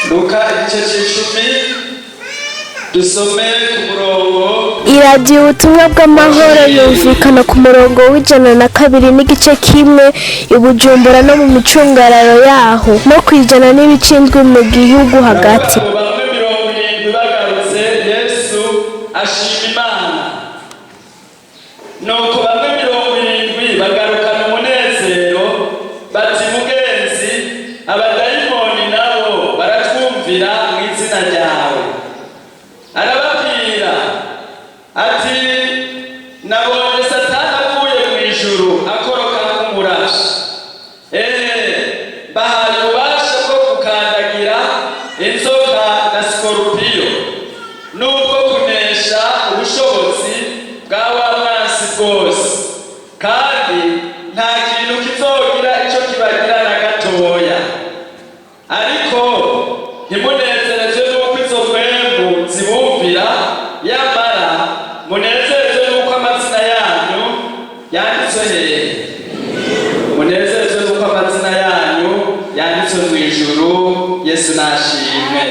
Luka igice c'icumi, dusome ku murongo Iradiyo Ubutumwa bw'Amahoro yumvikana ku murongo w'102.1 i Bujumbura no mu micungararo yaho, no ku 100.7 mu gihugu hagati. Ngo bamwe 70 bagarutse, Yesu ashima Imana. Nuko bamwe 70 bagarukana umunezero bati: "Mugenzi, abadayimoni nabo baratwumvira mu izina ryawe." Arababwira ati: "Nabonye Satani avuye mu ijuru akoroka nk'umurasha. Eee, bahaye ububasha bwo gukandagira inzoka na sikorupiyo n'ubwo kunesha ubushobozi bwa wa mwansi bwose, kandi nta kintu kizogira icyo kibagira na gatoya. Ariko ntimunezerezwe n'uko izo mpwemu zibumvira, yamara munezerezwe n'uko amazina yanyu yanditswe hehe? Munezerezwe n'uko amazina yanyu yanditswe mu ijuru." Yesu nashimwe.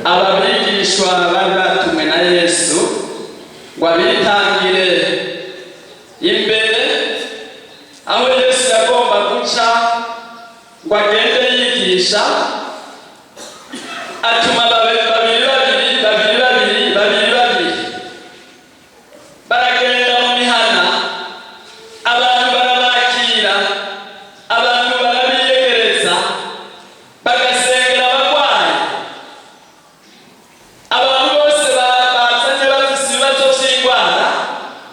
Aba bigishwa bari batumwe na Yesu ngo abitangire imbere aho Yesu yagomba guca ngo agende yigisha. Atuma babiri babiri, babiri babiri, babiri babiri, baragenda mu mihana. Abantu barabakira, abantu barabiyegereza, bagasengera abarwayi. Abantu bose bazanye bafise ibibazo vy'indwara,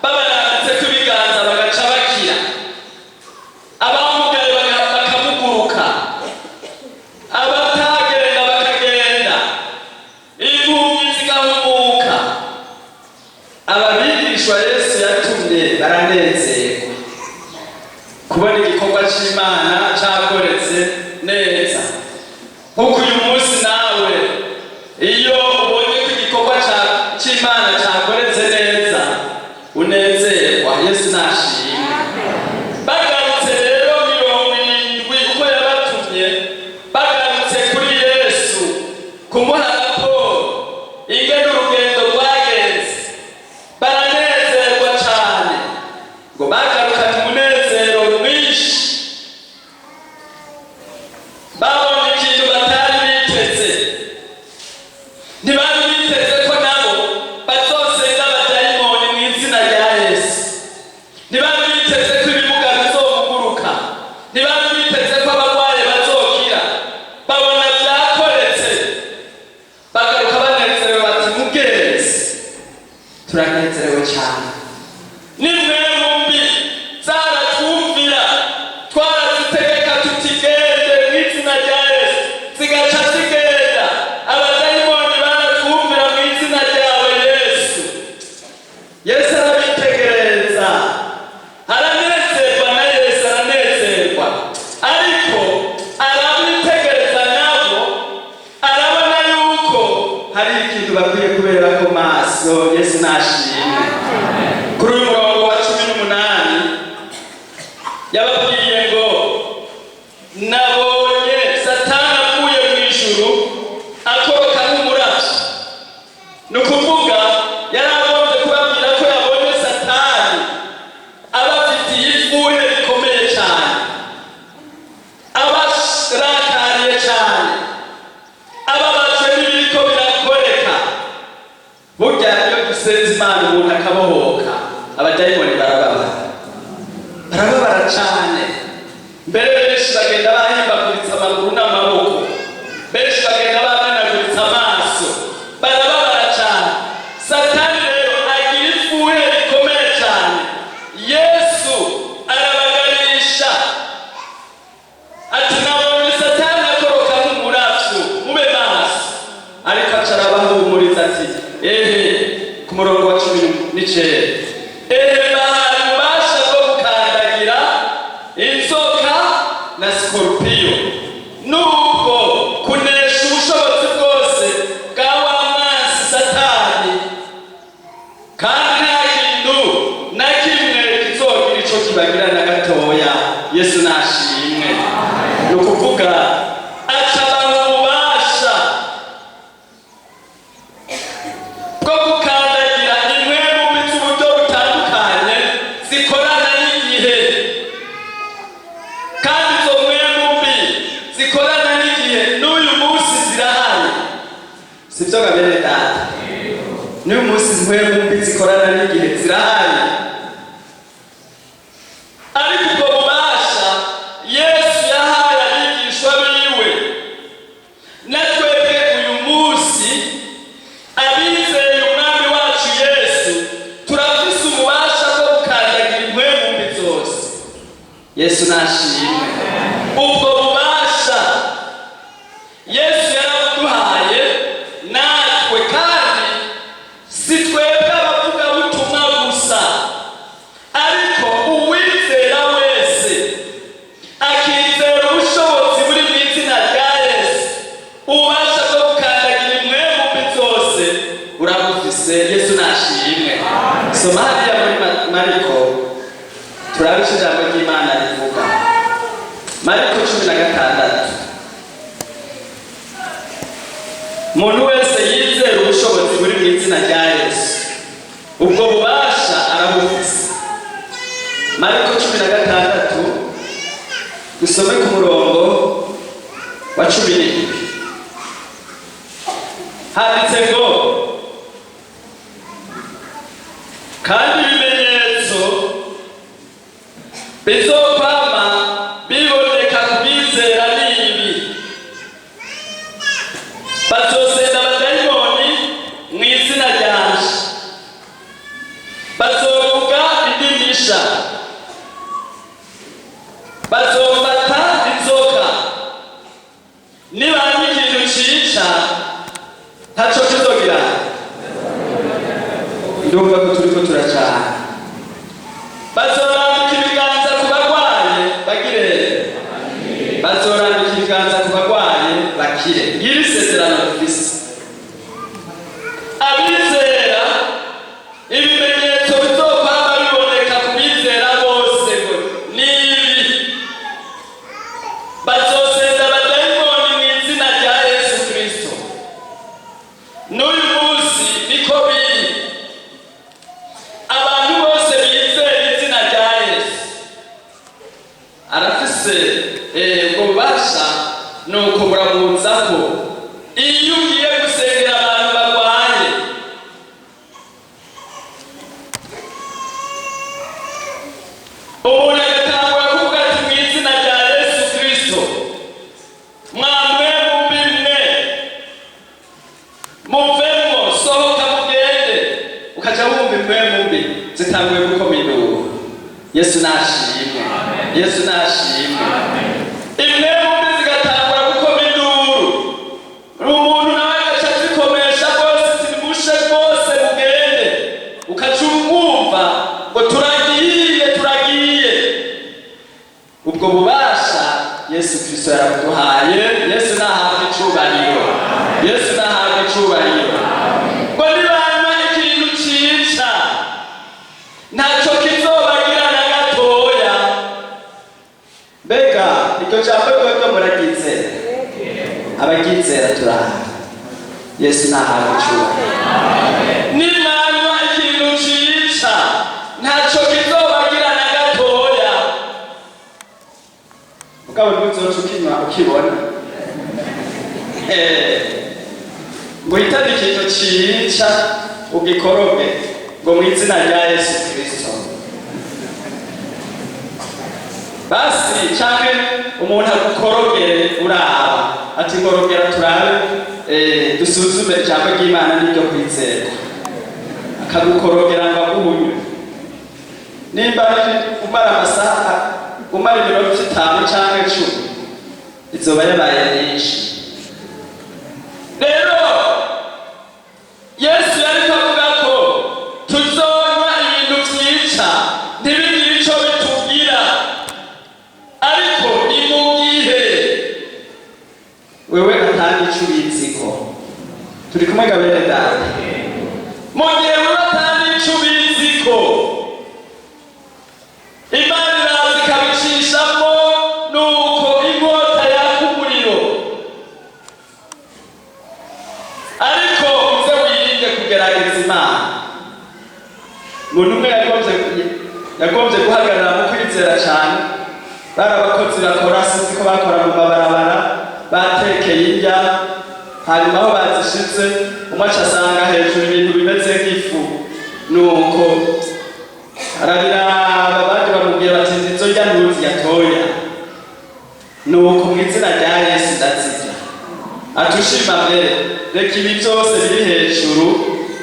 babarambitseko ibiganza bagaca bakira. Abamugaye bakamuguruka, abatagenda bakagenda, impumyi zigahumuka. Aba bigishwa Yesu yatumye baranezerwa kubona igikorwa c'Imana cakoretse neza. Nk'uko uyu munsi nawe iyo ubonye ko igikorwa c'Imana cakoretse neza unezerwa. Yesu nashimwe. Bagarutse rero 70 uko yabatumye, bagarutse kuri Yesu kumuha raporo ingene urugendo rwagenze, baranezerwa cyane. Ngo bagarukanye umunezero mwinshi, babonye ikintu batari biteze. Ntibari biteze ko nabo bazosenga abadayimoni mu izina rya Yesu. Ntibari biteze ko ibimuga bizomuguruka. Ntibari biteze ko abarwayi bazokira. Babona byakoretse, bagaruka banezerewe bati: "Mugenzi, turanezerewe cyane. N'impwemu mbi zaratwumvira, twarazitegeka tutigende mu izina rya Yesu, zigaca zigenda. Abadayimoni baratwumvira mu izina ryawe, Yesu." Yesu arabitegereza, aranezerwa. Na Yesu aranezerwa, ariko arabitegereza nabo, arabona yuko hari ikintu bakwiye kubera ko maso. Yesu nashimwe. Kuri uyu murongo wa 18 yababwiye ngo: "Nabonye Satani avuye mu ijuru akoroka nk'umurabyo." Ni ukuvuga yari agombye kubabwira ko yabonye Satani abafitiye ifuhe rikomeye cyane, abarakariye cyane, ababajwe n'ibiriko birakoreka. Burya iyo dusenze Imana umuntu akabohoka, abadayimoni barababara, barababara cyane. Mbere benshi bagenda bahimbaguritse amaguru n'amaboko, benshi bagenda bamenaguritse amaso, barababara cyane. Satani rero agira ifuhe rikomeye cyane. Yesu arabagarisha ati: "Nabonye Satani akoroka nk'umuravyo, mube maso." Ariko aca arabahumuriza ati: "Ehe." Ku murongo wa 19. Sibyo ga bene data? N'uyu munsi impwemu mbi zikorana n'igihe zirahari. Ariko ubwo bubasha Yesu yahaye abigishwa biwe, na twebwe uyu munsi abizeye Umwami wacu Yesu turafise ububasha bwo gukandagira impwemu mbi zose. Yesu nashimwe. Ubwo bubasha Yesu yarabuduhaye natwe, kandi si twebwe abavugabutumwa gusa, ariko uwizera wese akizera ubushobozi buri mu izina rya Yesu, ububasha bwo gukandagira impwemu mbi zose urabufise. Yesu nashimwe. Soma hariya muri Mariko, turabe icyo ijambo ry'Imana rivuga. Mariko 16. Umuntu wese yizera ubushobozi buri mu izina rya Yesu, ubwo bubasha arabufise. Mariko 16, dusome ku murongo wa 17. Handitse ngo: "Kandi ibimenyetso bizokwama biboneka ku bizera ni ibi: bazosenda abadayimoni mu izina ryanje, bazovuga indimi nsha, bazofata inzoka, nibanywa ikintu cica ntaco kizogira." Ndumva ko turiko turacana. "Bazorambika ibiganza ku barwaye bagire, bazorambika ibiganza ku barwaye bakire." Ngiri isezerano dufise abizera. Ibimenyetso bizokwama biboneka ku bizera bose ngo ni ibi: bazosenda abadayimoni mu izina rya Yesu Kristo. N'uyu munsi niko biri. Abantu bose bizera izina rya Yesu arafise ubwo bubasha. Nuko buramuzako iyo ugiye gusengera abantu barwaye. Umuntu agatangura kuvuga ati: "Mu izina rya Yesu Kristo, mwamwe mumbi mwe, muvemo, sohoka mugende," ukaca wumva impwemu mbi zitanguye gukoma induru. Yesu nashimwe, Yesu nashimwe. Impwemu mbi zigatangura gukoma induru, umuntu nawe agaca azikomesha rwose, zimushe rwose, mugende. Ukaca umwumva ngo: "Turagiye, turagiye." Ubwo bubasha Yesu Kristo yarabuduhaye. Yesu nahabwa icubahiro, Yesu nahabwa icubahiro. Ngo nibanywa ikintu cica ntacyo kizobagira na gatoya. Mbega iryo jambo ryo muraryizera? Abaryizera turaha. Yesu nahabwa icubahiro. Nimanywa ikintu cica ntacyo kizobagira na gatoya. Mugabo ntuzoca ukinywa ukibona. Ngo uhitane ikintu cica ugikoroge ngo mu izina rya Yesu Kristo basi, canke umuntu agukorogere uraba ati: "Ngorogera turabe, dusuzume ijambo ry'Imana n'iryo kwizerwa." Akagukorogera ngo aguhunywe. Nimba ari umara amasaha, umara iminota 5 canke 10, izoba yabaye nyinshi. Rero Yesu yariko avuga ko tuzonywa ibintu vyica ntibigire ico bitubwira, ariko ni mu gihe wewe atanga ico ubiziko. Turi kumwe ga bene data? Mu gihe wewe atanga ico ubiziko, Imana iraza ikabicishamo, nuko inkota yaka umuriro. Ariko uze wirinde kugerageza Imana. Umuntu umwe yagombye guhagarara mu kwizera cyane. Bari abakozi bakora, sinzi ko bakora mu mabarabara, batekeye indya. Hanyuma aho bazishize, umwe aca asanga hejuru ibintu bimeze nk'ifu, nuko arabiraba. Abandi bamubwira bati: "Izo rya ntuzi yatoya." Nuko mu izina rya Yesu ndazirya. Atushima mbere, reka ibi byose biri hejuru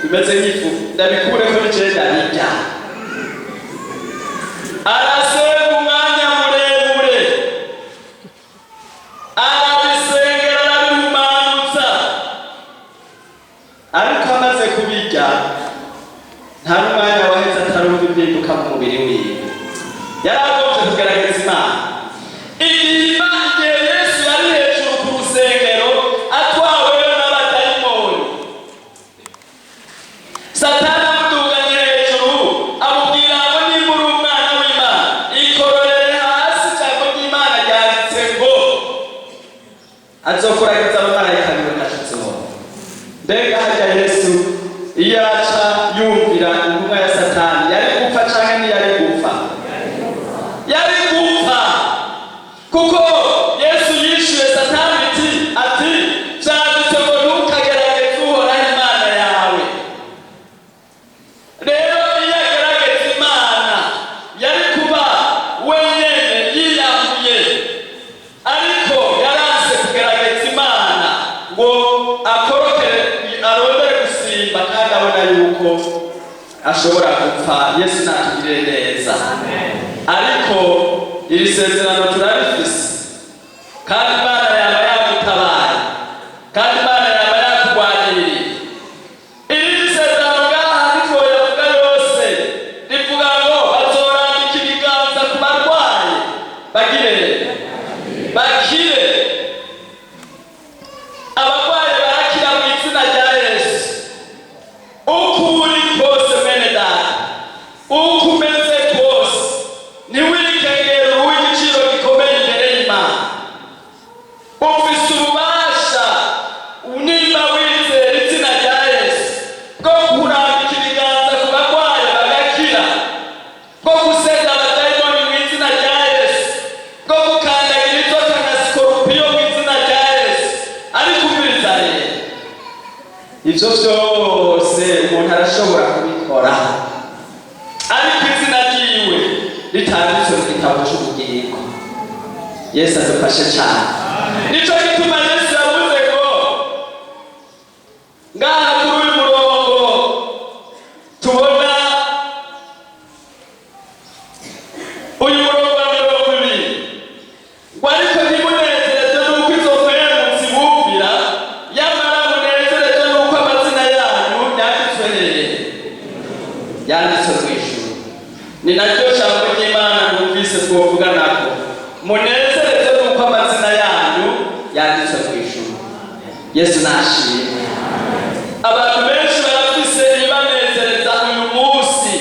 bimeze nk'ifu ndabikureko, nije ndabirya. Arasenga umwanya muremure, arabisengera, arabihumanutsa, ariko amaze kubirya nta n'umwanya waheze atarumva impinduka mu mubiri wiwe. Yari agombye kugerageza Imana. Igihe Yesu yari hejuru ku rusengero atwaweyo n'abadayimoni, Satani amuduganye hejuru amubwira ngo: "Nimba uri umwana w'Imana, ikororere hasi. Ijambo ry'Imana ryanditse ngo azokuragiza abamarayika biwe, ntacutseho." Mbega harya Yesu iyo aca yumvira intumwa ya Satani, yari gupfa canke ntiyari gupfa? Yari gupfa, kuko Yesu yishuye Satani ati: "Vyanditse ngo ntukagerageze Uhoraho Imana yawe." Rero iyo agerageza Imana, yari kuba wenyene yiyahuye, ariko yaranse kugerageza Imana ngo akorokere arondere gusimba kandi abona yuko ashobora gupfa. Yesu natugirire neza. Ariko iri sezerano turarifise, kandi Imana yaba yagutabaye, kandi Imana yaba yakugwaniriye. Iri sezerano ngaha ntitwoyavuga yose. Rivuga ngo bazorambika ibiganza ku barwayi bagire bakire. Abarwayi barakira mu izina rya Yesu. Uko uri kose, mwene data, uko umeze kose, ntiwikengere uw'igiciro gikomeye imbere y'Imana. Ufise ububasha, nimba wizera izina rya Yesu, bwo kurambika ibiganza ku barwayi bagakira, bwo gusenga abadayimoni mu izina rya Yesu, bwo gukandagira inzoka na sikorupiyo mu izina rya Yesu. Ariko umviriza rero, ivyo vyose umuntu arashobora kubikora, ariko izina ryiwe ritanditswe mu gitabo c'ubugingo. Yesu adufashe cyane. Nico gituma Yesu yavuze ngo ngaha kuri uyu murongo tubona, uyu murongo wa 20, ngo: "Ariko ntimunezerezwe n'uko izo mpwemu zibumvira, yamara munezerezwe n'uko amazina yanyu yanditswe hehe? Yanditswe mu ijuru." Ni naryo jambo ry'Imana numvise twovuga nako: munezerezwe n'uko amazina yanyu yanditswe mu ijuru. Yesu nashimwe. Abantu benshi barafise ibibanezereza uyu munsi.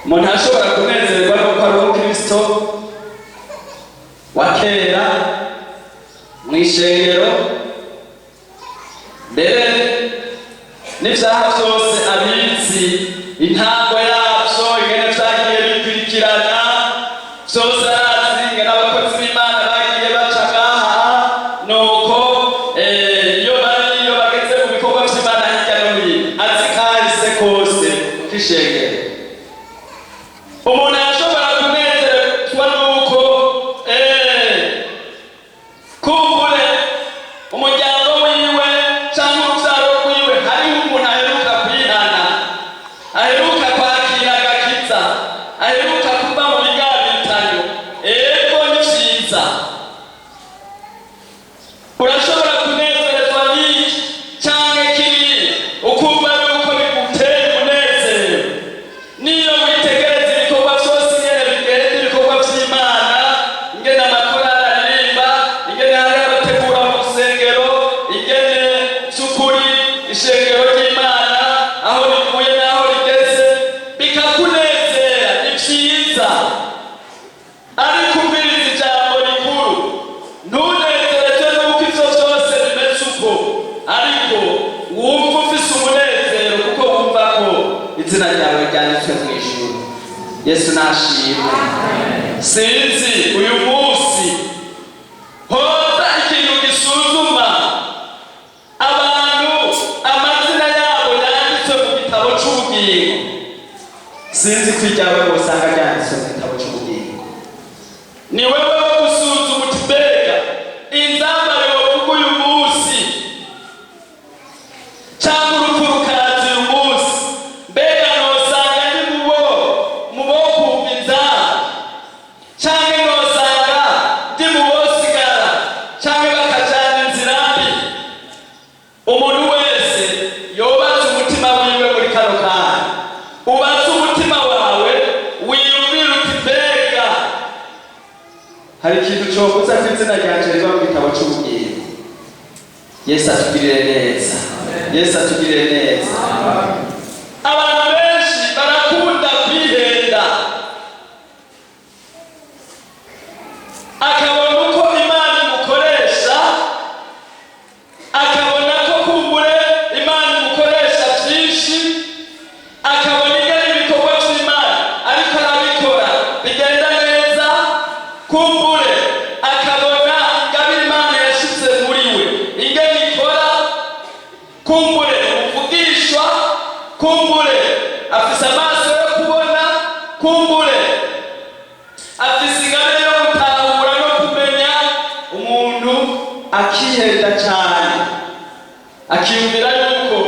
Umuntu ashobora kunezerwa n'uko ari umukristo wa kera mu ishengero, mbere n'ivyaha vyose abizi, intango yavyo, ingene vyagiye bikurikirana vyose arazi, ingene abakozi b'Imana bagiye baca ngaha. Nuko iyo bari, iyo bageze mu bikorwa vy'Imana hirya no hino, azi kahise kose k'ishengero. Umuntu yashobora kunezerwa nuko kumbure umuryango wiwe cyangwa urubyaro rwiwe hariho umuntu aheruka kwihana, aheruka kwakira agakiza, aheruka kuva mu bigabitanyo. Ego, ni vyiza, urashobora kunezerezwa n'iki canke kiriya, ukumva yuko biguteye umunezero. Niyo witegereza ibikorwa vyose ingene bigenda, ibikorwa vy'Imana, ingene amakorali aririmba, ingene hari abategura mu rusengero, ingene vy'ukuri ishengero ry'Imana aho rivuye n'aho rigeze bikakunezera, ni vyiza. Ariko umviriza ijambo rikuru: ntunezerezwe n'uko ivyo vyose bimeze uko, ariko wumva ufise umunezero kuko wumva ko izina ryawe ryanditswe mu ijuru. Yesu nashimwe. Sinzi uyu munsi hoza ikintu gisumba. Sinzi ko iryawe usanga ryanditswe mu gitabo cy'ubugingo. Ni wewe wo gusuzuma uti: mbega inzamba yovuga uyu munsi, cyangwa urupfu rukaza uyu munsi, mbega nosanga ndi mubo kumva inzamba, cyangwa nosanga ndi mu bosigara, cyangwa bakajyana inzira mbi? Umuntu wese yobatse umutima wiwe muri kano kanya, ubatse umutima wawe, wiyumvira uti: mbega hari ikintu cobuza ko izina ryanje riba mu gitabo cy'ubugingo? Yesu atugirire neza, Yesu atugirire neza. Abantu benshi barakunda kwihenda, akabona uko Imana imukoresha, akabona ko kumbure Imana imukoresha byinshi, akabona ingene ibikorwa by'Imana ariko arabikora bigenda neza, kumbure akabona ingabire Imana yashyize muri we ingene ikora, kumbure umuvugishwa, kumbure afise amaso yo kubona, kumbure afise ingabire yo gutahura no kumenya. Umuntu akihenda cyane, akiyumvira yuko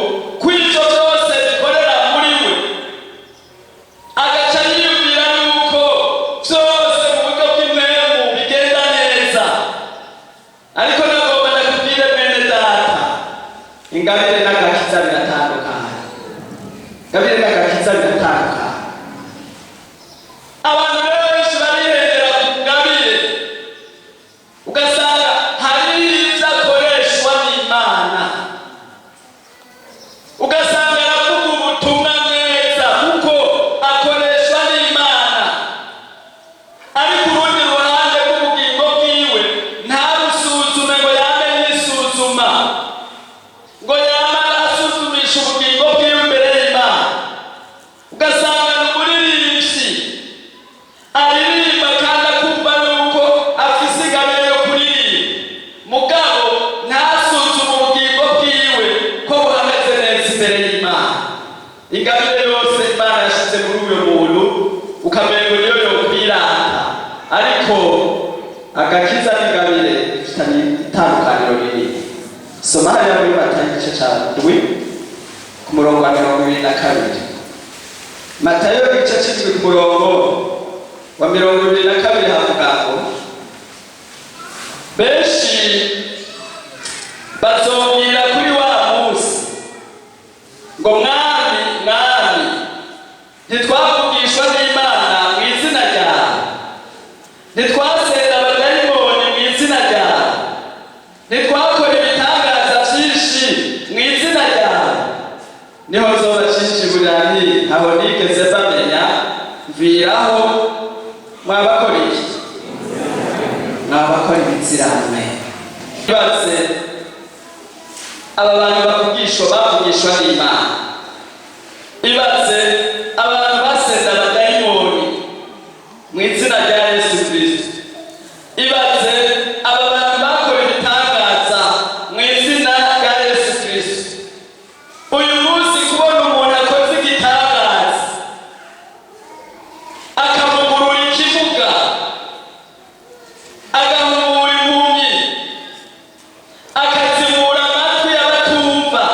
ko ibyo byose bikorera muri we, agaca yiyumvira yuko byose mu buryo bw'impwemu bigenda neza. Ariko nagomba ndakubwire, mwene data, ingabire n'agakiza biratandukanye, ingabire n'agakiza biratandukanye. Abantu benshi barihendera ku ngabire, ugasanga hari ibyo akoreshwa n'Imana, ugasanga aravuga ubutumwa neza kuko akoreshwa n'Imana, ariko urundi ruhande rw'ubugingo bwiwe ntarusuzume ngo yame yisuzuma, ngo yame asuzumisha ubugingo bwiwe imbere y'Imana. Ugasanga ni umuririmbyi, aririmba kandi akumva yuko afise ingabire yo kuririmba, mugabo ntasuzume ubugingo bwiwe ko buhameze neza imbere y'Imana. Ingabire yose Imana yashyize muri uyo muntu ukamengo niyo yokwirata, ariko agakiza n'ingabire bifitanye itandukaniro rinini. Soma hariya muri Matayo igice ca 7 ku murongo wa 22. Matayo igice c'7 ku murongo wa 22 havuga ngo: benshi bazobwira kuri wa munsi ngo: Mwami, Mwami, ntitwavugishwa n'Imana mu izina ryawe? Ntitwasenda abadayimoni mu izina ryawe? Ntitwakora ibitangaza byinshi mu izina ryawe? Niho nzobacinjiburira nti: ntaho nigeze bamenya, mviraho, mwabakora iki? Mwabakora ibiziramwe. Ibaze aba bantu bavugishwa n'Imana, ibaze abantu basenda abadayimoni mu izina rya Yesu Kristo, ibaze aba bantu bakora ibitangaza mu izina rya Yesu Kristo. Uyu munsi kubona umuntu akoze igitangaza, akamugurura ikibuga, agahumura impumyi, akazibura amatwi y'abatumva,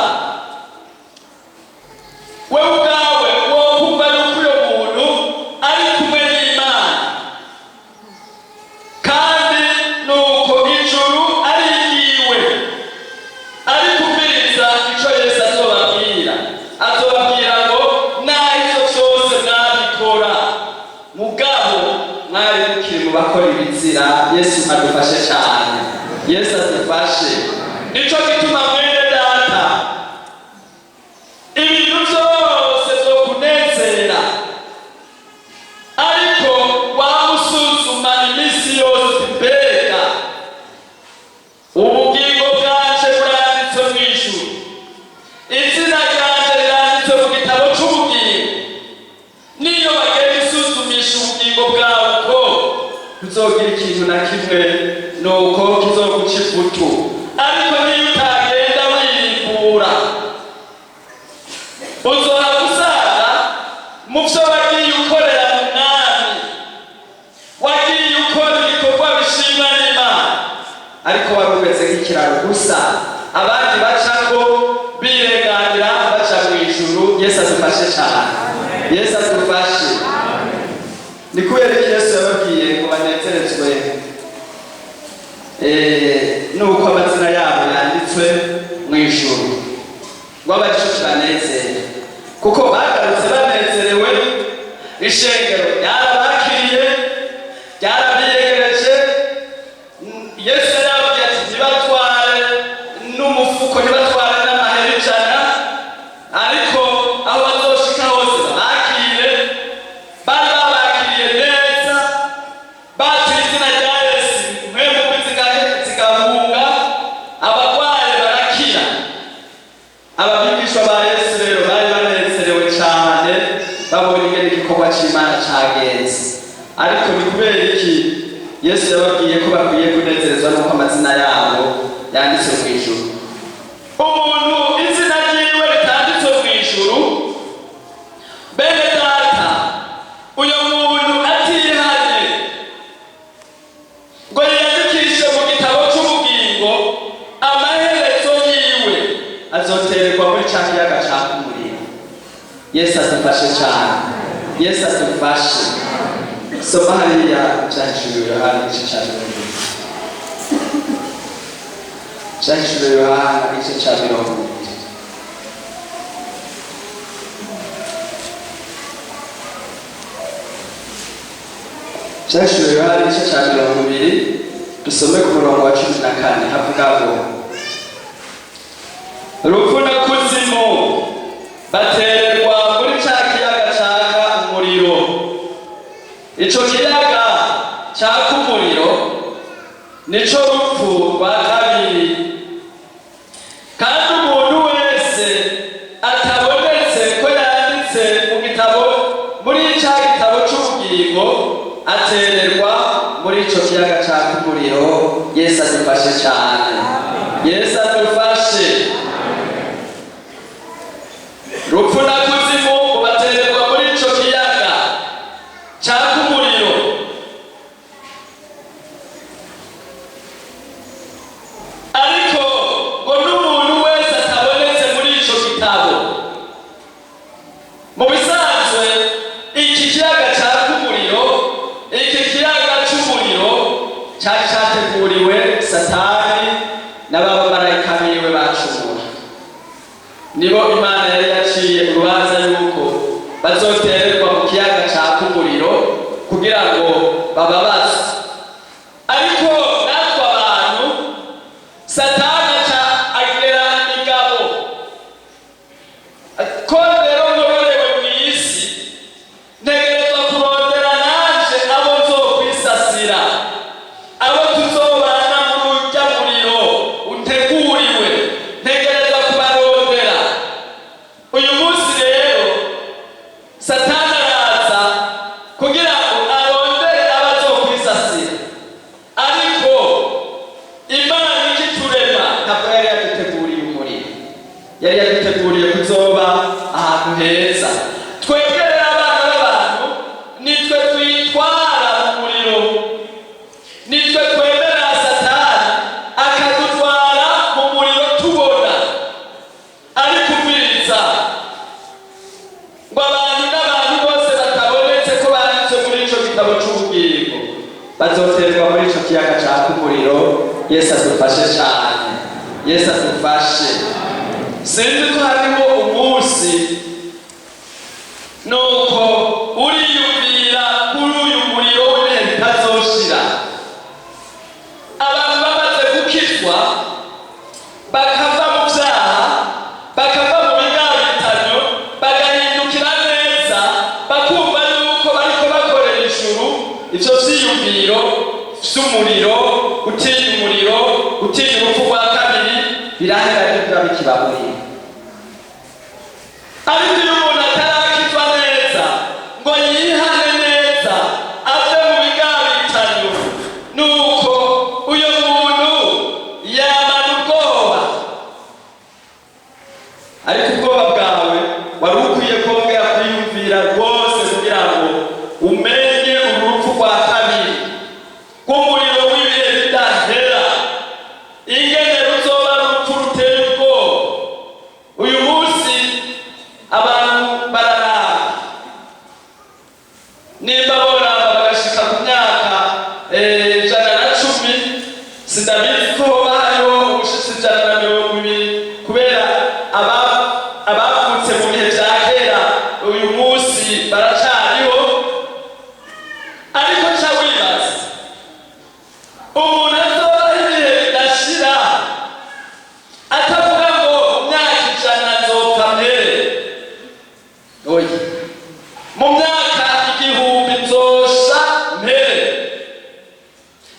wewe ubwawe wokumva yuko uyo muntu ari kumwe n'Imana, kandi nuko ijuru ari iryiwe. Ari kumviriza ico Yesu azobabwira. Azobabwira ngo: naho ivyo vyose mwabikora, mugabo mwari mukiri mu bakora ibizira. Yesu adufashe cyane, Yesu adufashe. Nico gituma, mwene data, ibintu byose vyokunezera, ariko wamusuzuma iminsi yose: mbega ubugingo bwanje buranditswe mu ijuru? Izina ryanje riranditswe mu gitabo c'ubugingo? Niyo bagenda isuzumisha ubugingo bwawe, ko tuzogira ikintu na kimwe nuko kizoguca ivutu. Ariko niyo utagenda wirimbura, uzoha gusanga mu vyo wagiye. Ariko wari umeze nk'ikiraro gusa abandi bacako birenganira baca mu ijuru. Yesu adufashe cyane, Yesu adufashe. Ni kubera ko Yesu yababwiye ngo banezerezwe nuko amazina yabo yanditswe mu ijuru, ngo abe arico kibanezera, kuko bagarutse banezerewe. Ishengero ryarabakiriye, ryarabiyegereje. Yesu yarababwiye ati: "Ntibatware n'umufuko, ntibatware n'amahera 100, ariko aho bazoshika hose babakire." Bari babakiriye neza, batuye izina rya Yesu, impwemu mbi zigahunga, abarwayi barakira. Ababigishwa ba Yesu rero bari banezerewe cyane, babonye ingene igikorwa c'Imana cagenze. Ariko ni kubera iki Yesu yababwiye ko bakwiye kunezerezwa n'uko amazina yabo yanditswe mu ijuru? Umuntu izina ryiwe ritanditswe mu ijuru, bene data, uyo muntu atihanye ngo yiyandikishe mu gitabo c'ubugingo, amaherezo yiwe azotererwa muri ca kiyaga caka umuriro. Yesu adufashe cyane, Yesu adufashe. Soma hariya Ivyahishuriwe Yohana igice ca 20. Ivyahishuriwe Yohana igice ca 20. Ivyahishuriwe Yohana igice ca 20, dusome ku murongo wa 14. Havuga ngo: "Rupfu na Kuzimu batererwa muri ca kiyaga caka umuriro." Ico kiyaga caka umuriro nico rupfu rwa kabiri. Kandi umuntu wese atabonetse ko yanditse mu gitabo, muri ca gitabo c'ubugingo, atererwa muri ico kiyaga caka umuriro. Yesu adufashe cyane, Yesu adufashe. Rupfu na Kuzimu batererwa muri ico kiyaga caka umuriro. Ariko ngo n'umuntu wese atabonetse muri ico gitabo. Mu bisanzwe iki kiyaga caka umuriro, iki kiyaga c'umuriro cari categuriwe Satani n'abamarayika biwe bacumura. Nibo Imana yari yaciye urubanza yuko bazotererwa mu kiyaga caka umuriro kugira ngo bababazwe. Ariko natwe abantu, Satani aca agera igabo ko rero ngororewe mu isi, ntegerezwa kurondera nanje abo nzokwisasira, abo tuzobana muri urya muriro uteguriwe, ntegerezwa kubarondera. Uyu munsi rero Satani araza kugira ngo arondere abazokwisasira. Ariko Imana ikiturema ntabwo yari yaduteguriye umuriro, yari yaduteguriye kuzoba ahantu heza. Twebwe rero abana b'abantu nitwe twitwara mu muriro, nitwe twemera Satani akadutwara mu muriro tubona. Ariko umviriza ngo abantu n'abantu bose batabonetse ko banditse muri ico gitabo c'ubugingo bazoterwa muri ico kiyaga caka umuriro. Yesu adufashe cane, Yesu adufashe. Sinzi ko hariho umunsi nuko uriyumvira kuri uyu muriro w'ibihe bitazoshira. Abantu bamaze gukizwa, bakava mu vyaha, bakava mu bigabitanyo, bagahindukira neza, bakumva yuko bariko bakorera ijuru, ivyo vyiyumviro vy'umuriro, gutinya umuriro, gutinya urupfu rwa kabiri, birahera, ntibiba bikibaburiye. Ariko iyo umuntu atarakizwa neza ngo yihane neza, ave mu bigabitanyo, nuko uyo muntu yamana ubwoba. Ariko ubwoba bwawe wari ukwiye kongera kwiyumvira rwose kugira ngo umenye urupfu rwa kabiri rw'umuriro w'ibihe bidahera. ko hoba hariho ubushitsi 120, kubera abavutse mu bihe vya kera uyu munsi baracariho. Ariko ca wibaza umuntu azobaho ibihe bidashira, atavuga ngo mu myaka 100 nzopfa mpere, oya, mu myaka 1000 nzosha mpere,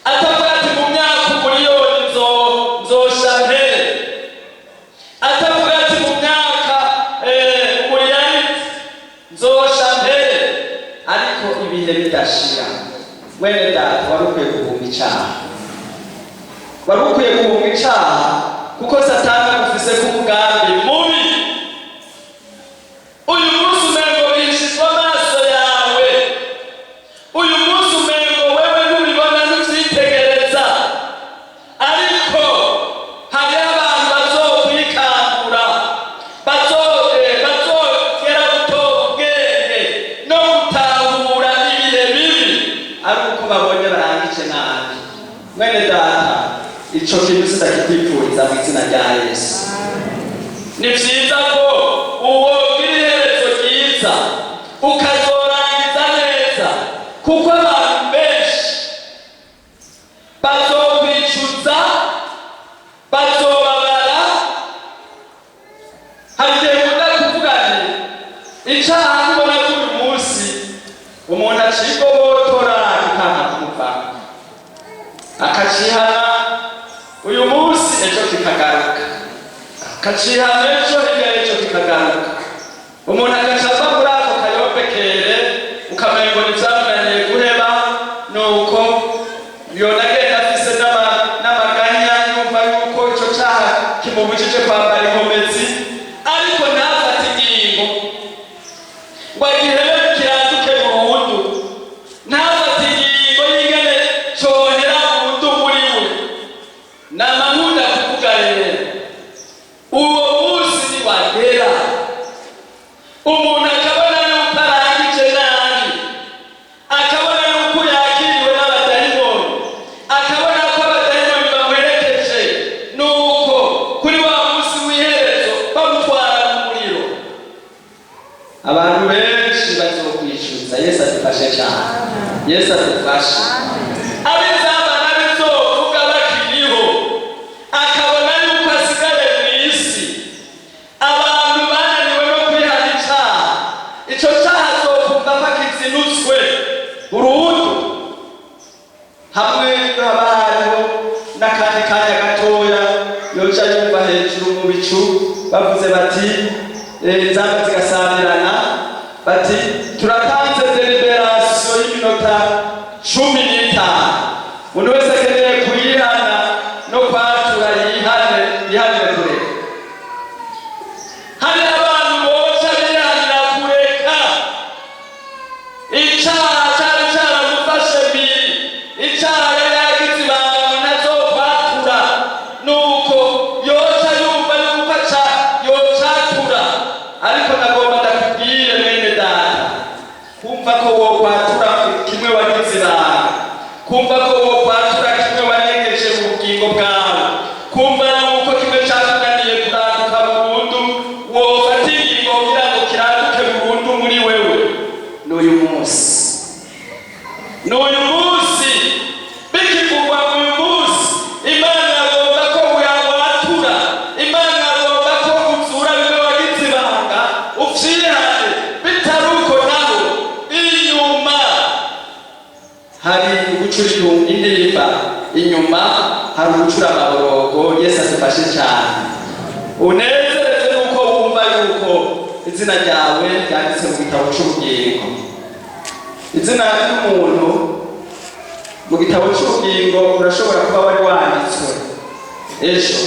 atavuga ati mu myaka 1,000,000 nzosha mpere, atavuga ati mu myaka 1,000,000,000 nzosha mpere, ariko ibihe bidashira. Mwene data, wari ukwiye guhunga icaha, wari ukwiye guhunga icaha, kuko Satani agufise ku mugambi mubi. Uyu munsi umengo bihishijwe amaso yawe, uyu munsi umengo wewe ntubibona, ntuvyitegereza, ariko hariho abantu bazokwikangura, bazogera gutora ubwenge no gutahura ibihe bibi ari uko babonye barangije nabi. Mwene data, ico kintu sindakikwipfuriza mu izina rya Yesu. Ni vyiza ko uwogira iherezo ryiza, ukazorangiza neza, kuko abantu benshi bazokwicuza, bazobabara. Hari igihe nkunda kuvuga nti icaha ntubona ko uyu munsi umuntu acigobotora kikanka kumuvako, akacihana uyu munsi, ejo kikagaruka, akacihana ejo, hirya y'ejo kikagaruka, umuntu agaca ava muri ako kayombekere, ukamengo ntivyamunaniye guheba, nuko yonagenda afise n'amaganya, yumva yuko ico caha kimubujije kwambara inkomezi, ariko ntafate ingingo ngo agihebe kiranduke burundu, ntafate ingingo y'ingene cohera burundu muri we. Nama nkunda kuvuga rero, uwo munsi niwagera umuntu akabona yuko arangije nabi, akabona yuko yakiriwe n'abadayimoni, akabona ko abadayimoni bamuherekeje, nuko kuri wa munsi w'iherezo bamutwara mu muriro, abantu benshi bazokwicuza. Yesu adufashe cyane, Yesu adufashe. Ab'inzamba n'abizovuga bakiriho, akabona yuko asigaye mu isi, abantu bananiwe no kwihana icaha, ico caha azokumva ko akizinutswe burundu. Hamwe haba hariho n'akandi kanya gatoya, yoca yumva hejuru mu bicu bavuze bati, inzamba zigasamirana, bati turatanze délibération y'iminota 15, umuntu wese akeneye kuyihana no kwatura yihane, yihanire kureka. Hari abantu boca bihanira kureka icaha cari caramufashe mbiri, icaha yari yagize ibanga ntazokwatura, nuko yoca yumva yuko aca yocatura. Ariko nagomba ndakubwire, mwene data, kumva ko wokwatura kimwe wagize ibanga, kumva ko wokwatura kimwe wanyegeje mu bugingo bwawe, kumva yuko kimwe cakunaniye kuranduka burundu, wofata ingingo kugira ngo kiranduke burundu muri wewe, n'uyu munsi, n'uyu munsi bikivugwa. Uyu munsi Imana agomba ko watura, Imana agomba ko uzura bimwe wagize ibanga, uvyihane. Bitari uko naho, inyuma hari gucura indirimba, inyuma hari ugucura amaborogo. Yesu adufashe cyane. Unezereze nuko wumva yuko izina ryawe ryanditse mu gitabo c'ubugingo. Izina ry'umuntu mu gitabo c'ubugingo, urashobora kuba wari wanditswe ejo,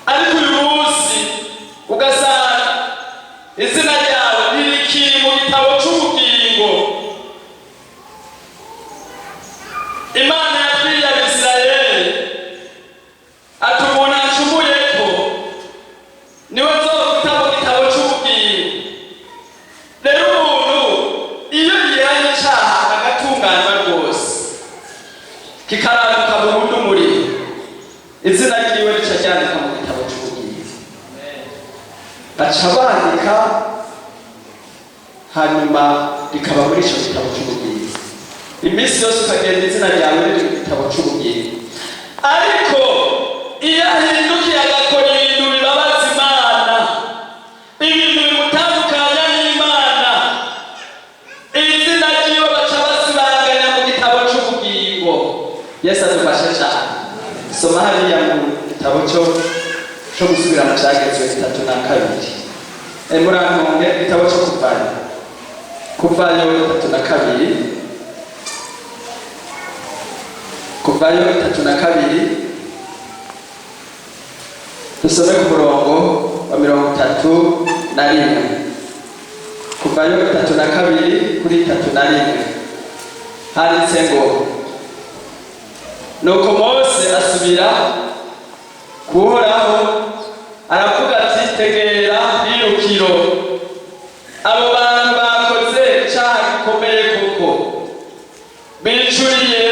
ariko uyu munsi ugasanga izina ryawe ntirikiri mu gitabo c'ubugingo. Imana yabwiye Abisirayeli ati umuntu acumuyeko niwe nzoguta mu gitabo c'ubugingo. Rero umuntu iyo yihanye icaha agatunganywa rwose, kikaranduka burundu muri Izina ryiwe rica ryandikwa mu gitabo cy'ubugingo. Baca bandika, hanyuma rikaba muri icyo gitabo cy'ubugingo. Iminsi yose ukagenda izina ryawe riri mu gitabo cy'ubugingo. Ariko iyo ahindukiye agakora ibintu bibabaza Imana, ibintu bimutandukanya n'Imana, izina ryiwe baca basibanganya mu gitabo cy'ubugingo. Yesu adufashe cyane. Soma hariya mu gitabo cyo gusubira mu Cyagezwe 32. Murantunge, igitabo cyo Kuvayo, Kuvayo 32, Kuvayo 32, dusome ku murongo wa 31. Kuvayo 32 kuri 31, handitse ngo: "Nuko Mose asubira kuhoraho, aravuga ati: 'Tegera birukiro, abo bantu bakoze icyaha gikomeye, kuko bicuriye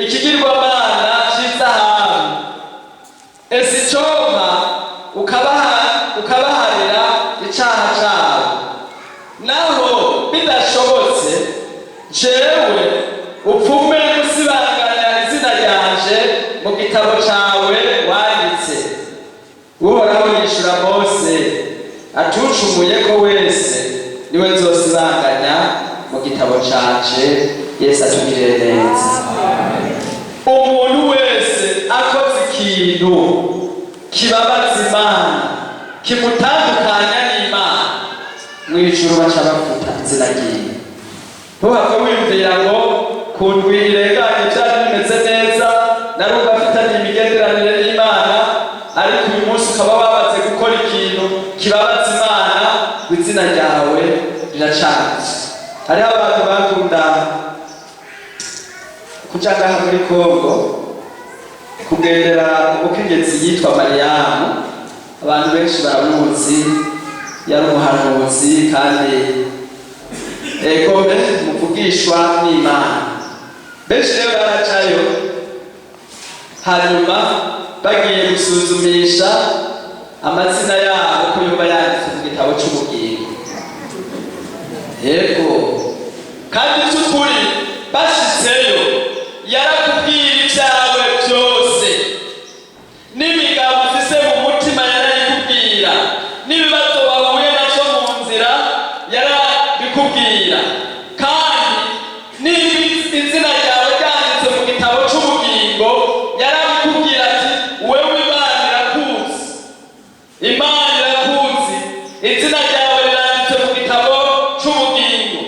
ikigirwamana cy'izahabu. Ese icompa ukabaharira icyaha cyabo? Naho bidashobotse, jewe upfume gusibanganya izina ryanje mu gitabo cyawe wanditse.' Uhoraho yishura Mose ati: 'Ucumuye ko wese niwe nzosibanganya mu gitabo canje.'" Yesu atugirire neza. Umuntu wese akoze ikintu kibabaza Imana, kimutandukanya n'Imana, mu ijuru baca bafuta izina ryiwe. Ntuhave wiyumvira ngo ku ndwi irenganye byari bimeze neza, narumva afitanye imigenderanire n'Imana, ariko uyu munsi ukaba wamaze gukora ikintu kibabaza Imana, ngo izina ryawe riracanditse. Hariho abantu bakunda kuja ngaha muri Kongo kugendera umukenyezi yitwa Mariyamu. Abantu benshi baramuzi, yari umuhanuzi kandi egome muvugishwa n'Imana. Benshi rero baracayo, hanyuma bagiye gusuzumisha amazina yabo ko yoba yanditse mu gitabo cy'ubugingo. Yego, kandi by'ukuri bashitseyo yarakubwira ibyawe byose, n'imigabo ufise mu mutima yarayikubwira, n'ibibazo wahuye navyo mu nzira yarabikubwira. Kandi niba izina ryawe ryanditse mu gitabo c'ubugingo, yarabikubwira ati: "Wewe Imana irakuzi, Imana irakuzi, izina ryawe riranditse mu gitabo c'ubugingo."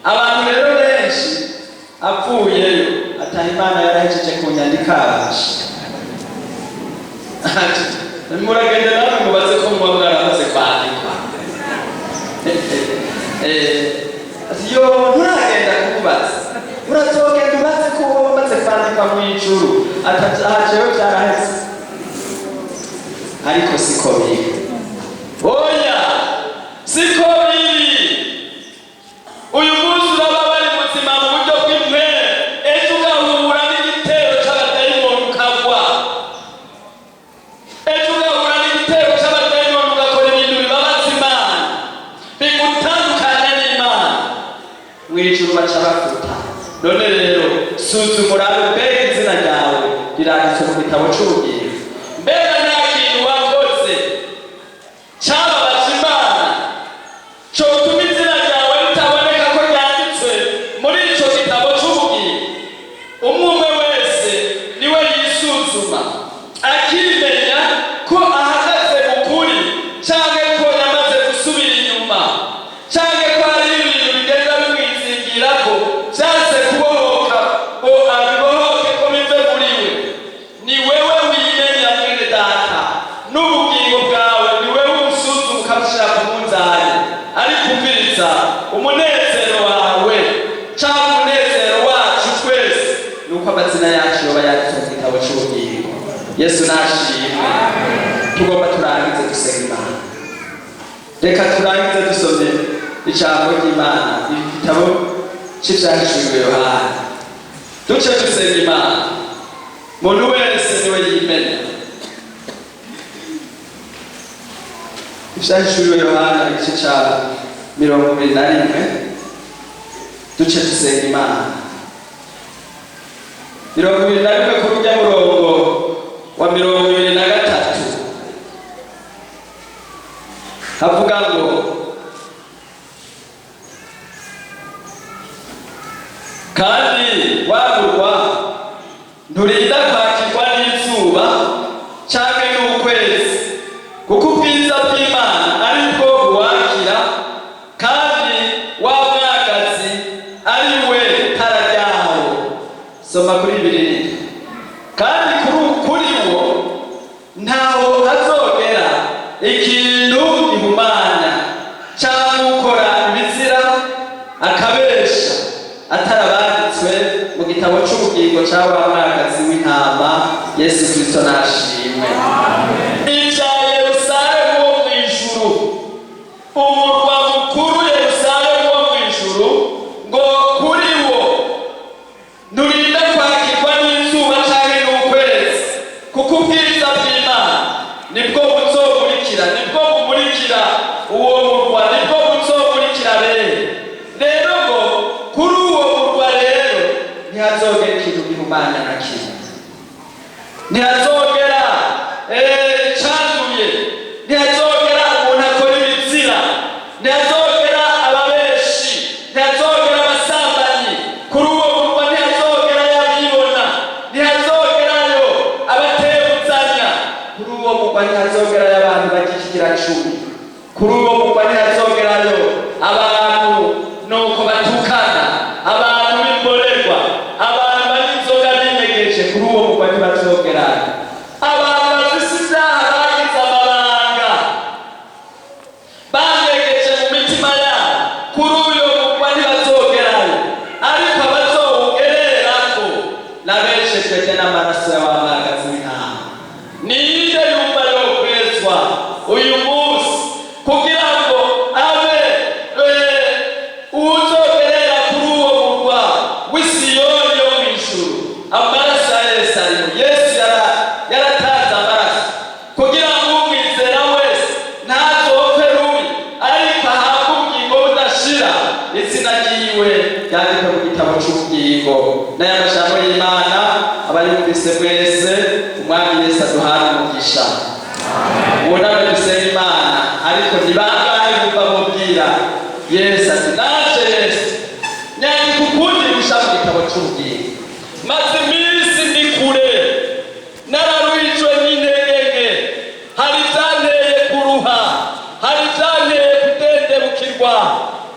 Abantu rero benshi apfuyeyo ataha: "Imana yarahejeje kunyandikaje." Muragenda namwe mubaze ko muba mwaramaze kwandikwa. Ati: "Yo, nturagenda kumubaza, urazogenda ubaze ko wowe wamaze kwandikwa mu ijuru." Ati: "Aha jewe byaraheze." Ariko siko biri, oya, siko biri. Uyu munsi uraba bari muzima mu buryo bw'impwemu, ejo ugahura n'igitero c'abadayimoni ukagwa, ejo ugahura n'igitero c'abadayimoni ugakora ibintu bibabaza Imana, bigutandukanya n'Imana, mu ijuru baca bafuta. None rero suzuma urabe: mbega izina ryawe riranditse mu gitabo c'ubugingo? Mbega nta kintu wakoze cababaje Imana cotuma izina ryawe ritaboneka ko ryanditswe muri ico gitabo c'ubugingo? Umwe umwe wese niwe yisuzuma, akimenya ko ahagaze mu kuri canke ko yamaze gusubira inyuma, canke ko hari ibintu bigenda bimwizingirako vyanse kubohoka ngo abibohoke ko bive muri we. Ni wewe wimenya, mwene data, n'ubugingo bwawe ni wewe ubusuzuma, ukabushyira ku munzani. Ariko umviriza, umunezero wawe cyangwa umunezero wacu twese ni uko amazina yacu yoba yanditse mu gitabo cy'ubugingo. Yesu nashimwe. Tugomba turangize dusenga Imana. Reka turangize dusomye ijambo ry'Imana, igitabo c'Ivyahishuriwe Yohana, duce dusenga Imana. Umuntu wese niwe yimenya. Ivyahishuriwe Yohana igice ca 21, duce dusenga Imana. 21, kuri urya murongo wa 23, havuga ngo: "Kandi wa murwa nturinda kwakirwa n'izuba canke n'ukwezi, kuko ubwiza bw'Imana ari bwo buwakira, kandi wa Mwagazi ari we tara ryawo." Soma kuri 27. "Kandi kuri wo ntaho hazogera ikintu gihumanya cyangwa ukora ibizira akabesha, atarabanditswe mu gitabo cy'ubugingo cya wa Mwagazi w'intama." Yesu Kristo nashimwe. Ibya Yerusalemu wo mu ijuru, umurwa mukuru Yerusalemu wo mu ijuru, ngo kuri wo nturinda kwakirwa n'izuba cyangwa n'ukwezi, kuko ubwiza bw'Imana nibwo buzomurikira, nibwo bumurikira uwo murwa, nibwo buzomurikira. Rero ngo kuri uwo murwa rero ntihazogera ikintu gihumanya na kimwe, ntihazogera icanduye, ntihazogera umuntu akora ibizira, ntihazogera ababeshi, ntihazogera abasambanyi. Kuri uwo murwa ntihazogera y'abibona, ntihazogerayo abatebuzanya. Kuri uwo murwa ntihazogerayo abantu bagikigira cumi. Kuri uwo murwa ntihazogerayo abantu nuko batukana, abantu b'imborerwa, abantu banywa inzoga binyegeje. Kuri uwo murwa ntibazogerayo abantu bafise ibyaha bagize amabanga, banyegeje mu mitima yabo. Kuri uyo murwa ntibazogerayo, ariko abazowugererako n'abeshejwe n'amaraso ya wa Mwagazi w'intama. Ninde yumva yokwezwa uyu munsi kugira ngo abe uwuzogerera kuri uwo murwa w'Isiyoni yo mu ijuru? Amaraso ya Yesu arimo. Yesu yaratanze amaraso kugira ngo umwizera wese ntazopfe rubi, ariko ahabwe ubugingo budashira, izina ryiwe ryandikwe mu gitabo c'ubugingo. N'aya majambo y'Imana, abayumvise mwese, Umwami Yesu aduhane umugisha. Wuname dusenga Imana. Ariko ni bangahe bumva mubwira Yesu ati: "Naje Yesu, nyandika ukundi gusha mu gitabo c'ubugingo. Maze iminsi ndi kure, nararuhijwe n'intege nke, hari ibyanteye kuruha, hari ibyanteye kudendebukirwa.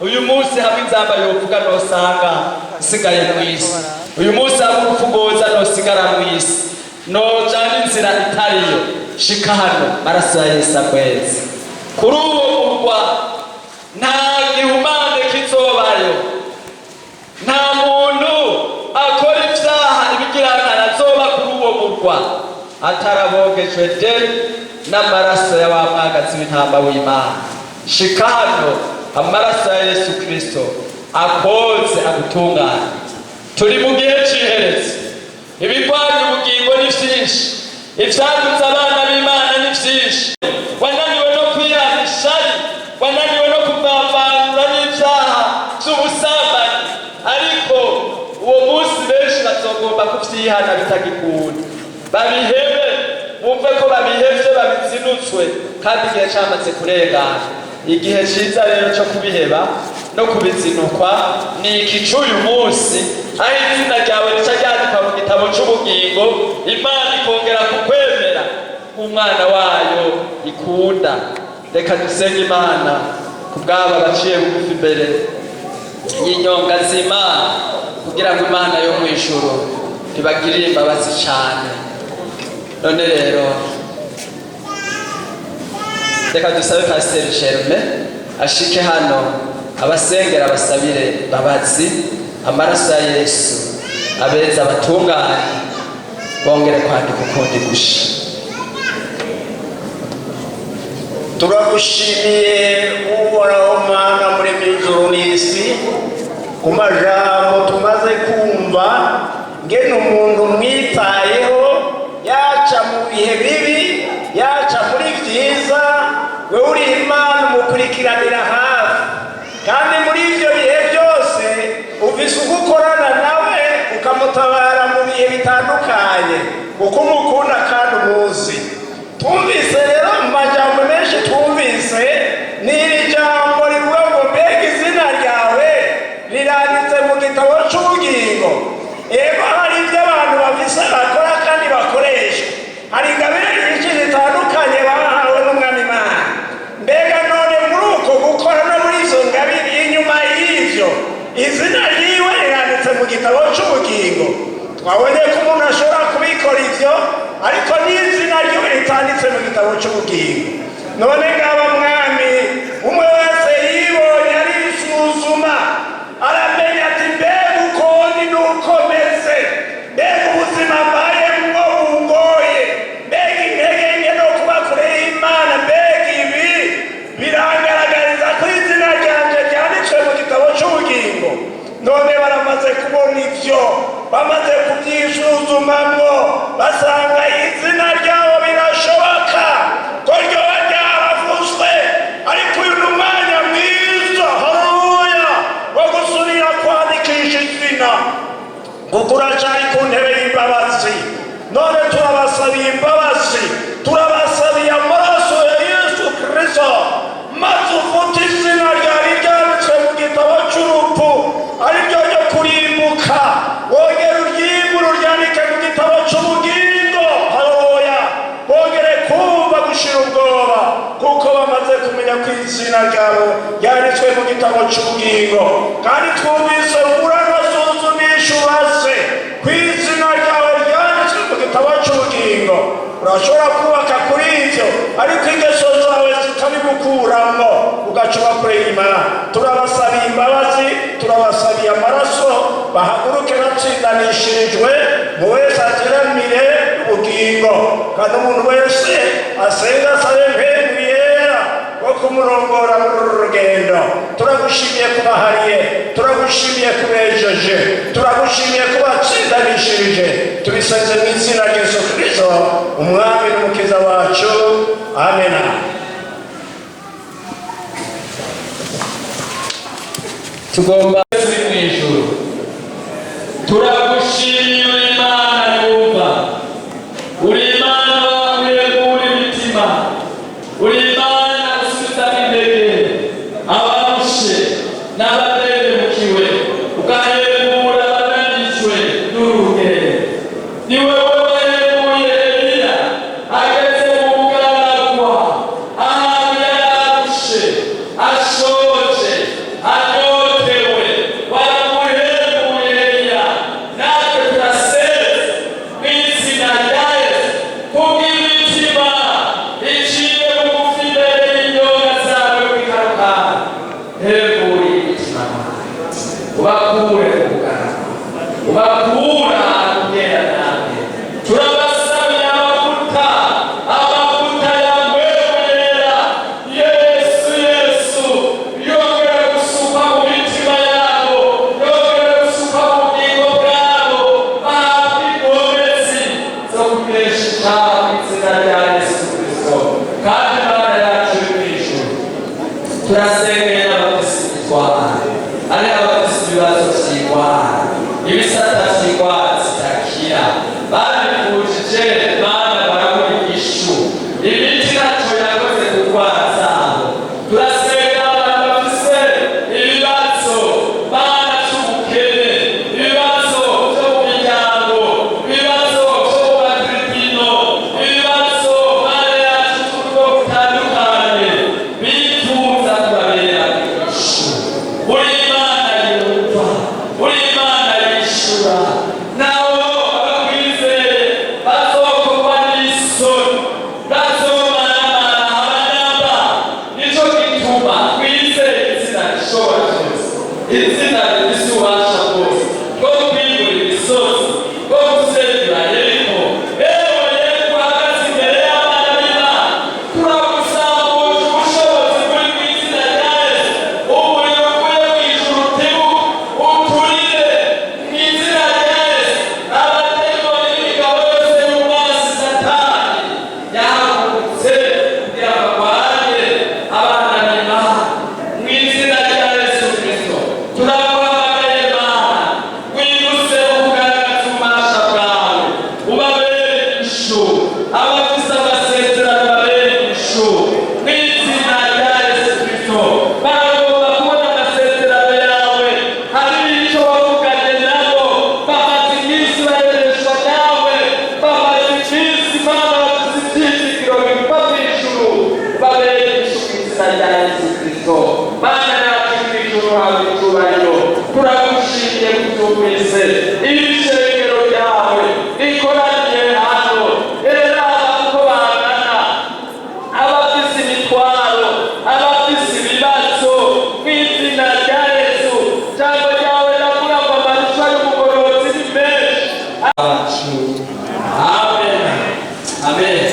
Uyu munsi hamwe inzamba yovuga, nosanga nsigaye mu isi. Uyu munsi hamwe urupfu rwoza, nosigara mu isi, nojana inzira itariyo. Shika hano, maraso ya Yesu akwezi." Kuri uwo murwa nta gihumane kizobayo, nta muntu akora ibyaha ibigirankana azoba kuri uwo murwa, atarabogejwe de n'amaraso ya wa Mwagazi w'intama w'Imana. Shika hano, amaraso ya Yesu Kristo akoze, agutunganye. Turi mu gihe c'iherezo, ibigwanya ubugingo ni vyinshi, ivyandutse abana b'Imana ni vyinshi. Wananiwe no kwihana ishari, wananiwe no kuvavanura n'ivyaha vy'ubusambanyi, ariko uwo munsi benshi bazogomba kuvyihana bitagikunda, babihebe, bumve ko babihevye, babizinutswe, kandi igihe camaze kurengana. Igihe ciza rero co kubiheba no kubizinukwa ni iki c'uyu munsi, aho izina ryawe rica ryandikwa mu gitabo c'ubugingo, Imana ikongera kukwemera nk'umwana wayo ikunda. Reka dusenge Imana ku bw'aba baciye bugufi imbere y'inyonga z'Imana, kugira ngo Imana yo mu ijuru ibagirire imbabazi cyane. None rero reka dusabe Pasiteri Germain ashike hano, abasengera, abasabire imbabazi, amaraso ya Yesu abeza, abatunganye, bongere kwandika ukundi gusha. Turagushimiye, Uhoraho Mana muri ijuru n'isi, ku majambo tumaze kumva, ngene umuntu mwitayeho, yaca mu bihe bibi, yaca muri byiza. Wewe uri Imana, umukurikiranira hafi, kandi muri ibyo bihe byose ufise uko ukorana nawe, ukamutabara mu bihe bitandukanye, kuko umukunda kandi umuzi. Twumvise rero mu majambo menshi twumvise, ni iri jambo rivuga ngo: "Mbega izina ryawe riranditse mu gitabo cy'ubugingo?" Yego, hari ibyo abantu bafise bakora kandi bakoresha, hari ingabire nyinshi zitandukanye bahawe n'Umwami Imana. Mbega none muri uko gukora no muri izo ngabire, inyuma y'ibyo, izina ryiwe riranditse mu gitabo cy'ubugingo? Twabonye ko umuntu ashobora kubikora ibyo, ariko n'izina ryiwe ritanditse mu gitabo cy'ubugingo. None ngaba, Mwami, umwe wese yibonye, arisuzuma, aramenya ati: "Mbega uko ndi nuko meze? Mbega ubuzima mbayemwo bungoye? Mbega intege nke no kuba kure y'Imana, mbega ibi birangaragariza ko izina ryanje ryanditswe mu gitabo cy'ubugingo?" None baramaze kubona ibyo, bamaze kubyisuzumamwo, basanga izina ryabo birashoboka ko ryoba ryaravuzwe. Ariko uyu ni umwanya mwiza, haleluya, wo gusubira kwandikisha izina, kuko uracyari ku ntebe y'imbabazi. None turabasabiye imbabazi, turabasabiye amaraso ya Yesu Kristo, maze ufute izina ryari ryanditswe mu gitabo cy'urupfu, ari ryo ryo kurimbuka, wongere uryimure, uryandike mu gitabo cy'ubugingo. Haleluya! Bongere kumva gushira ubwoba, kuko bamaze kumenya ko izina ryabo ryanditswe mu gitabo cy'ubugingo. Kandi twumvise uranasuzumisha ubaze ku izina ryawe ryanditswe mu gitabo cy'ubugingo. Urashobora kubaka kuri ibyo, ariko ingeso zawe zikabigukuramo, ugaca uba kure y'Imana. Turabasabiye imbabazi, turabasabiye amaraso, bahaguruke batsindanishirijwe, mu wese ateramire ubugingo. Kandi umuntu wese asenga asabe Mpwemu Yera wo kumurongora muri uru rugendo. Turagushimiye kubahariye, turagushimiye kubejeje, turagushimiye kubatsindanishirije. Tubisenze mu izina rya Yesu Kristo, Umwami n'Umukiza wacu. Amena. Tugomba turi mu ijuru, turagushimiye, uri Imana yumva, uri Imana wahembura imitima, uri Imana usubiza intege abarushe n'abadendebukiwe, ugahembura abananijwe n'urugendo. Ni wowe wahembuye Eliya ageze mu bugaragwa, ahantu yararushe, ashoje, anyotewe. Ndakwinginze, iri shengero ryawe rikoraniye hano, rero uko bangana, abafise imitwaro, abafise ibibazo, mu izina rya Yesu, jambo ryawe ndavuga ngo amarusha y'umugororotsi ni menshi. Amen, amen.